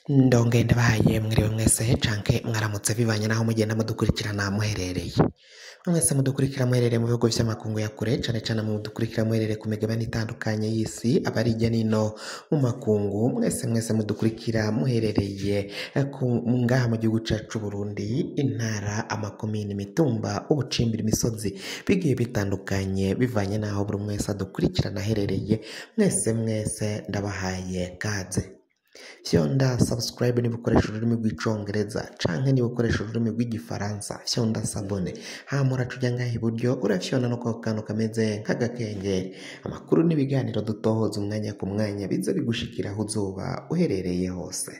Ndongeye ndabahaye mwiriwe mwese canke mwaramutse bivanye naho mugenda mudukurikirana muherereye. Mwese mudukurikira muherereye mu bihugu vy'amakungu ya kure, cane cane mudukurikira muherereye ku migabane itandukanye y'isi, abari hirya n'ino mu makungu, mwese mwese mudukurikira muherereye ngaha mu gihugu cacu Burundi, intara, amakomine, imitumba, ubucimbiri, imisozi bigiye bitandukanye bivanye naho buri umwe wese adukurikirana aherereye, mwese mwese ndabahaye kaze. Fyonda subscribe niba ukoresha ururimi rw'icongereza canke niba ukoresha ururimi rw'igifaransa, fyonda s'abonner, hama uraca uja ngaha iburyo urafyonda no kwako kantu kameze nk'agakengeri. Amakuru n'ibiganiro dutohoza umwanya ku mwanya bize bigushikira aho uzoba uherereye hose.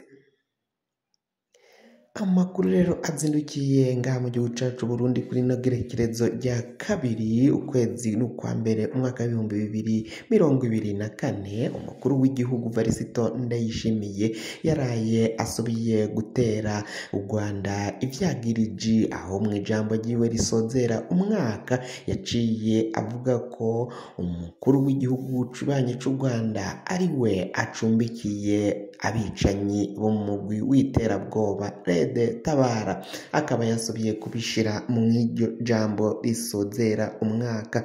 Amakuru rero azindukiye ngaha mu gihugu cacu Burundi kuri ino gerekerezo rya kabiri ukwezi n'ukwa mbere umwaka w'2024, umukuru w'igihugu Varisito Ndayishimiye yaraye asubiye gutera u Rwanda ivyagiriji, aho mw'ijambo ryiwe risozera umwaka yaciye avuga ko umukuru w'igihugu kibanyi c'u Rwanda ari we acumbikiye abicanyi bo mu mugwi w'iterabwoba Rede Tabara, akaba yasubiye kubishira mw'iryo jambo risozera umwaka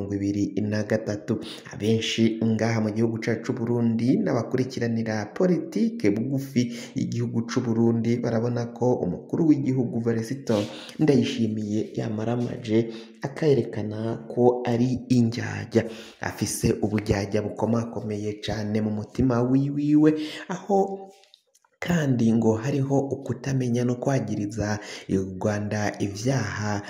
w'2023. Abenshi ngaha mu gihugu cacu Burundi n'abakurikiranira politike bugufi y'igihugu c'u Burundi barabona ko umukuru w'igihugu Varisito Ndayishimiye yamaramaje akayerekana ko ari indyarya, afise uburyarya bukomakomeye cane mu mutima wiwiwe, aho kandi ngo hariho ukutamenya no kwagiriza u Rwanda ivyaha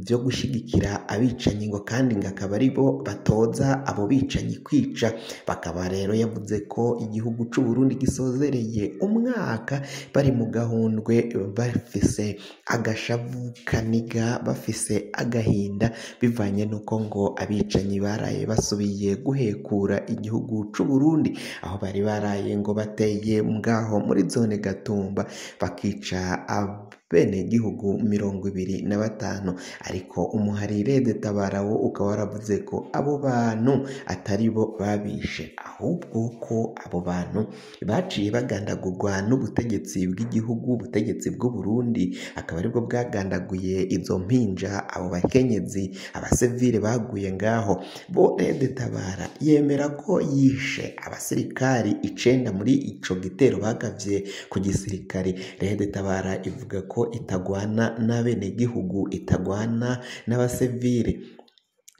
vyo gushigikira abicanyi, ngo kandi ngo akaba aribo batoza abo bicanyi kwica. Bakaba rero yavuze ko igihugu c'u Burundi gisozereye umwaka bari mu gahundwe, bafise agashavu kaniga, bafise agahinda bivanye n'uko ngo abicanyi baraye basubiye guhekura igihugu c'u Burundi, aho bari baraye ngo bateye ngaho muri zone Gatumba bakica abenegihugu 25, ariko umuhari Rede Tabara wo ukaba waravuze ko abo bantu atari bo babishe, ahubwo ko abo bantu baciye bagandagurwa n'ubutegetsi bw'igihugu, ubutegetsi bw'u Burundi akaba aribwo bwagandaguye izo mpinja, abo bakenyezi, abasivile baguye ngaho. Bo Rede Tabara yemera ko yishe abasirikari 9 muri ico gitero bagavye ku gisirikare. Rede Tabara ivuga ko itagwana n'abenegihugu, itagwana n'abasivile.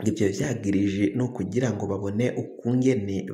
Ivyo vyagirije no kugira ngo babone ukungene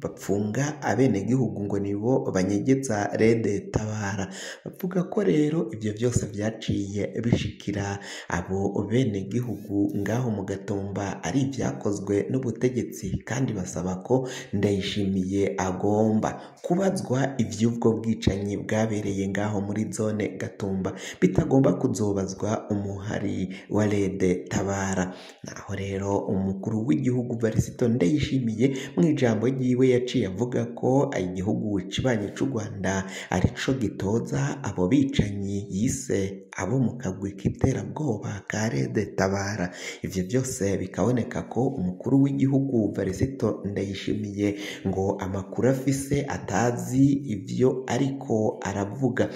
bapfunga abenegihugu ngo nibo banyegeza Rede Tabara. Bavuga ko rero ivyo vyose vyaciye bishikira abo benegihugu ngaho mu Gatumba ari ivyakozwe n'ubutegetsi, kandi basaba ko Ndayishimiye agomba kubazwa ivy'ubwo bwicanyi bwabereye ngaho muri zone Gatumba, bitagomba kuzobazwa umuhari wa Rede Tabara. Naho rero umukuru w'igihugu Varisito Ndayishimiye mw'ijambo ryiwe yaciye avuga ko igihugu kibanyi c'u Rwanda arico gitoza abo bicanyi yise abo mu kagwi k'iterabwoba ka Rede Tabara. Ivyo vyose bikaboneka ko umukuru w'igihugu Varisito Ndayishimiye ngo amakuru afise atazi ivyo ariko aravuga,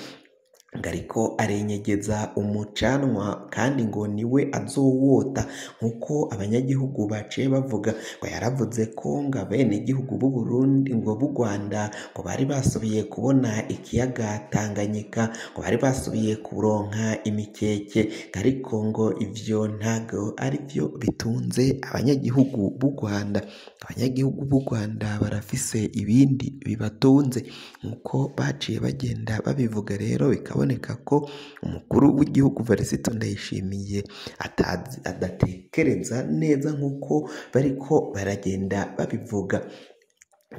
ngo ariko arenyegeza umucanwa kandi ngo niwe azowota nk'uko abanyagihugu baciye bavuga. Ngo yaravuze ko ngo abenegihugu b'u Burundi ngo b'u Rwanda ngo bari basubiye kubona ikiyaga Tanganyika, ngo bari basubiye kuronka imikeke, ariko ngo ivyo ntago arivyo bitunze abanyagihugu b'u Rwanda. Abanyagihugu b'u Rwanda barafise ibindi bibatunze nk'uko baciye bagenda babivuga. Rero bikaboneka ko umukuru w'igihugu Varisito Ndayishimiye adatekereza neza nk'uko bariko baragenda babivuga.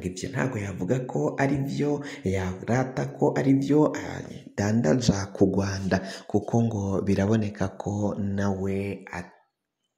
Ivyo ntago yavuga ko ari vyo yarata ko ari vyo adandaza ku Rwanda, kuko ngo biraboneka ko nawe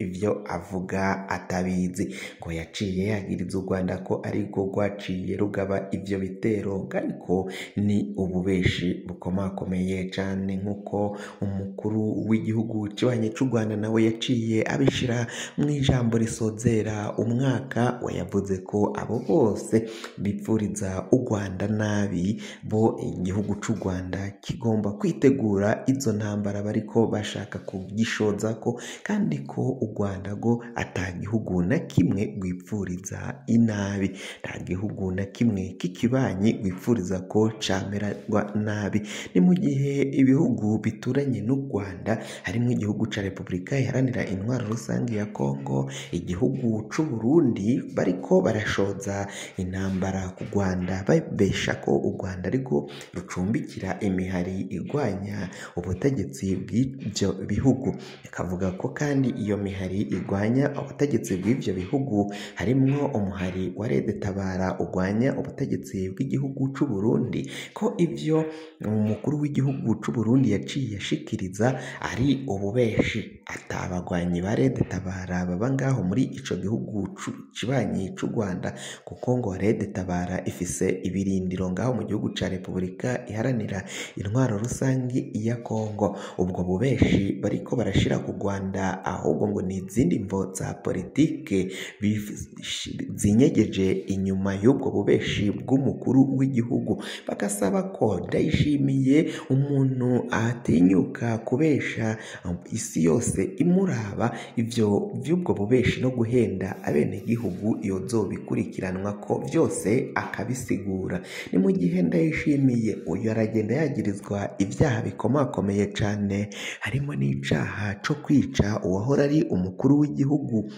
ivyo avuga atabizi. Ngo yaciye yagiriza u Rwanda ko arirwo rwaciye rugaba ivyo bitero, ariko ni ububeshi bukomakomeye cane, nk'uko umukuru w'igihugu kibanyi c'u Rwanda nawe yaciye abishira mw'ijambo risozera umwaka, we yavuze ko abo bose bipfuriza u Rwanda nabi, bo igihugu c'u Rwanda kigomba kwitegura izo ntambara bariko bashaka kugishozako, kandi ko u Rwanda rwo ata gihugu na kimwe rwipfuriza inabi, nta gihugu na kimwe k'ikibanyi rwipfuriza ko camererwa nabi. Ni mu gihe ibihugu bituranye n'u Rwanda harimwo igihugu ca Repubulika Iharanira Intwaro Rusange ya Kongo, igihugu c'u Burundi, bariko barashoza intambara ku Rwanda babesha ko u Rwanda arirwo rucumbikira imihari igwanya ubutegetsi bw'ivyo bihugu. Bakavuga ko kandi iyo mihari igwanya ubutegetsi bw'ivyo bihugu harimwo umuhari wa Red Tabara ugwanya ubutegetsi bw'igihugu c'u Burundi, ko ivyo umukuru w'igihugu c'u Burundi yaciye ashikiriza ari ububeshi, ata bagwanyi ba Red Tabara baba ngaho muri ico gihugu kibanyi c'u Rwanda, kuko ngo Red Tabara ifise ibirindiro ngaho mu gihugu ca Repubulika Iharanira Intwaro Rusangi ya Kongo. Ubwo bubeshi bariko barashira ku Rwanda ahubwo ngo ni izindi mvo za politike zinyegeje inyuma y'ubwo bubeshi bw'umukuru w'igihugu. Bagasaba ko Ndayishimiye umuntu atinyuka kubesha isi yose imuraba, ivyo vy'ubwo bubeshi no guhenda abenegihugu yozobikurikiranwa ko vyose akabisigura. Ni mu gihe Ndayishimiye uyu aragenda yagirizwa ivyaha bikomakomeye cane, harimo n'icaha co kwica uwahora ari umukuru w'igihugu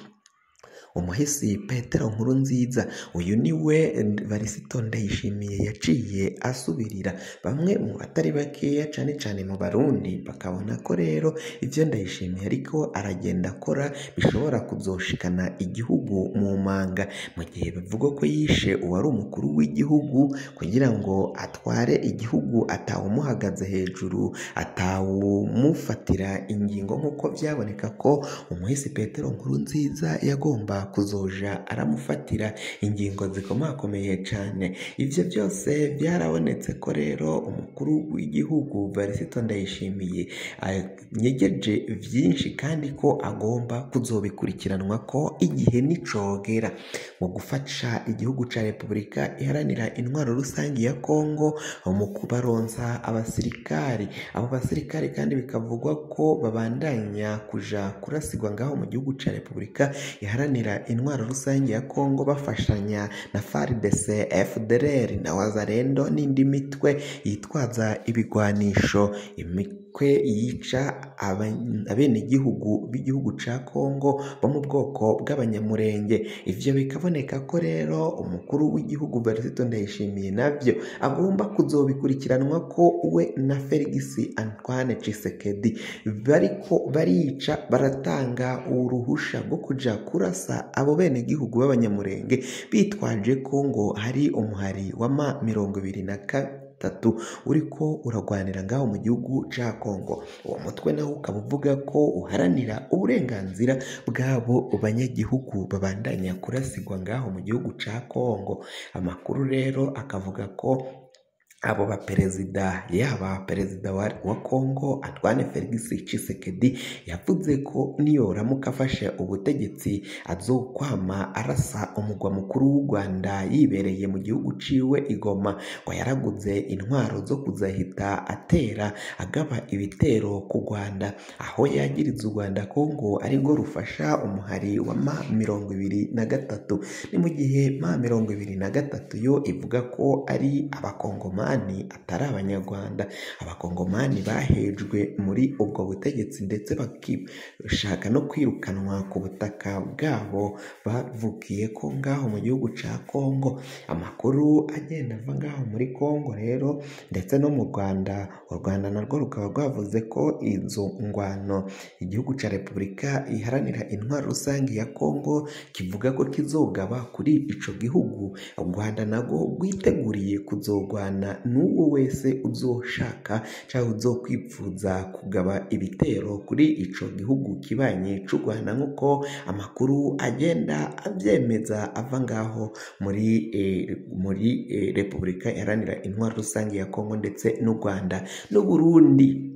umuhisi Petero Nkurunziza. Uyu niwe Varisito Ndayishimiye yaciye asubirira. Bamwe mu batari bakeya cane cane mu Barundi bakabona ko rero ivyo Ndayishimiye ariko aragenda akora bishobora kuzoshikana igihugu mu manga, mu gihe bivugwa ko yishe uwari umukuru w'igihugu kugira ngo atware igihugu atawumuhagaze hejuru, atawumufatira ingingo, nk'uko vyaboneka ko umuhisi Petero Nkurunziza yagomba kuzoja aramufatira ingingo zikomakomeye cane. Ivyo byose byarabonetse ko rero umukuru w'igihugu Varisito Ndayishimiye anyegeje vyinshi, kandi ko agomba kuzobikurikiranwa ko igihe nicogera mu gufasha igihugu ca Repubulika Iharanira Intwaro Rusangi ya Kongo mu kubaronsa abasirikari. Abo basirikari kandi bikavugwa ko babandanya kuja kurasigwa ngaho mu gihugu ca Repubulika Iharanira Intwaro Rusange ya Kongo, bafashanya na FARDC, FDLR na Wazalendo n'indi mitwe yitwaza ibigwanisho, imitwe yica abenegihugu b'igihugu ca Kongo bo mu bwoko bw'Abanyamurenge. Ivyo bikaboneka ko rero umukuru w'igihugu Varisito Ndayishimiye navyo agomba kuzobikurikiranwa ko we na Felix Antoine Tshisekedi bariko barica, baratanga uruhusha rwo kuja kurasa abo benegihugu b'Abanyamurenge, bitwaje ko ngo hari umuhari wa M23 uriko uragwanira ngaho mu gihugu ca Kongo. Uwo mutwe nawo ukaba uvuga ko uharanira uburenganzira bw'abo banyagihugu babandanya kurasigwa ngaho mu gihugu ca Kongo. Amakuru rero akavuga ko abo baperezida, yaba perezida wa Kongo Antoine Felix Tshisekedi yavuze ko niyoramuka afashe ubutegetsi azokwama arasa umugwa mukuru w'u Rwanda yibereye mu gihugu ciwe i Goma, ngo yaraguze intwaro zo kuzahita atera agaba ibitero ku Rwanda, aho yagiriza u Rwanda ko ngo arirwo rufasha umuhari wa M23. Ni mu gihe M23 yo ivuga ko ari Abakongomani atari Abanyarwanda. Abakongomani bahejwe muri ubwo butegetsi ndetse bakishaka no kwirukanwa ku butaka bwabo bavukiye ko ngaho mu gihugu ca Kongo. Amakuru agenda ava ngaho muri Kongo rero ndetse no mu Rwanda, u Rwanda narwo rukaba rwavuze ko izo ngwano igihugu ca Repubulika Iharanira Intwaro Rusange ya Kongo kivuga ko kizogaba kuri ico gihugu, u Rwanda narwo rwiteguriye kuzogwana n'uwo wese uzoshaka canke uzokwipfuza kugaba ibitero kuri ico gihugu kibanyi c'u Rwanda, nk'uko amakuru agenda avyemeza ava ngaho muri Repubulika Iharanira Intwaro Rusange ya Kongo ndetse n'u Rwanda n'u Burundi.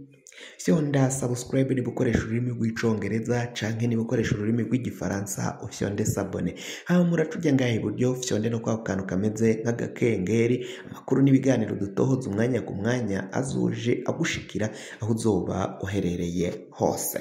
Fyonda subscribe niba ukoresha ururimi rw'icongereza canke niba ukoresha ururimi rw'igifaransa ufyonde s'abonner. Hama muraca uja ngaha iburyo fyonde no kwako kantu kameze nk'agakengeri, amakuru n'ibiganiro dutohoza umwanya ku mwanya azoje agushikira aho uzoba uherereye hose.